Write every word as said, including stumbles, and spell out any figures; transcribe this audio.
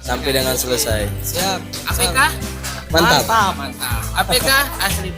sampai dengan selesai. Siap. A P K? Mantap. Mantap. A P K asli.